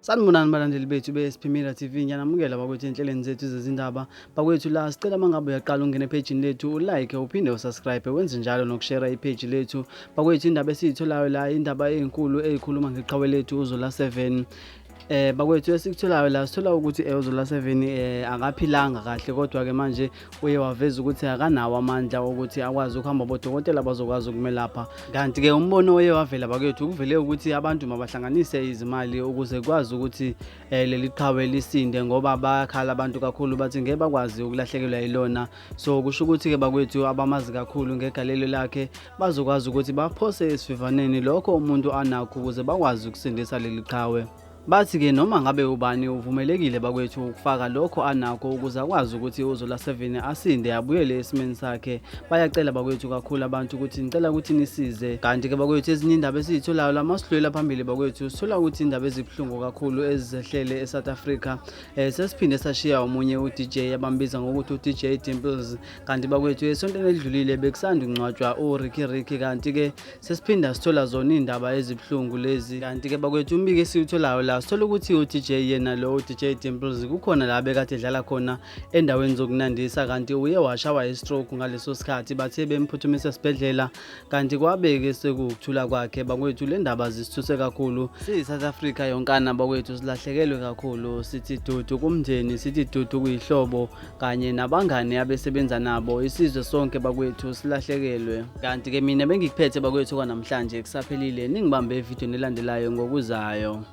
Sanibonani balandeli bethu be-SP Media TV, ngiyanamukela bakwethu enhlelweni zethu zezindaba. Bakwethu la sicela mangabe uyaqala ungena ephejini lethu ulike uphinde usubscribe wenze njalo nokushare ipage lethu. Bakwethu indaba esiyitholayo la indaba ezinkulu ezikhuluma ngeqhawe lethu uZola 7. Bakwethu esikutholayo la sithola ukuthi uZola 7 akaphilanga kahle kodwa ke manje uye waveza ukuthi akanawo amandla okuthi akwazi ukuhamba bodokotela bazokwazi ukumelapha. Kanti ke umbono oye wavela bakwethu kuvele ukuthi abantu mabahlanganise izimali ukuze kwazi ukuthi leli qhawe lisinde ngoba bayakhala abantu kakhulu bathi ngeke bakwazi ukulahlekelwa yilona. So kusho ukuthi ke bakwethu abamazi kakhulu ngegalelo lakhe bazokwazi ukuthi baphose esivivaneni lokho umuntu anakho ukuze bakwazi ukusindisa leli qhawe. Bathi-ke noma ngabe ubani uvumelekile bakwethu ukufaka lokho anakho ukuze akwazi ukuthi uZola 7 asinde abuyele esimeni sakhe. Bayacela bakwethu kakhulu abantu ukuthi ngicela ukuthi nisize. Kanti-ke bakwethu ezinye indaba esiyitholayo la masidlulela phambili bakwethu sithola ukuthi indaba ezibuhlungu kakhulu ezizehlele eSouth Africa. Sesiphinde sashiya omunye u-DJ abambiza ngokuthi u-DJ Dimples. Kanti bakwethu esontweni elidlulile bekusanda ukungcwatshwa uRicky Ricky, kanti-ke sesiphinda sithola zona iy'ndaba ezibuhlungu lezi. Kanti-ke bakwethu umbiko esiwutholayo la sithola ukuthi u-DJ yena lo u-DJ Dimples kukhona la bekade edlala khona endaweni zokunandisa, kanti uye washawa i-stroke ngaleso sikhathi, bathe bemphuthumisa esibhedlela kanti kwabe-ke sekuwukuthula kwakhe. Bakwethu le ndaba zisithuse kakhulu siyi-South Africa yonkana bakwethu, silahlekelwe kakhulu, sithi dudu kumndeni, sithi dudu kuyihlobo kanye nabangani abesebenza nabo, isizwe sonke bakwethu silahlekelwe. Kanti-ke mina bengikuphethe bakwethu kwanamhlanje kusaphelile, ningibambe evidweni elandelayo ngokuzayo.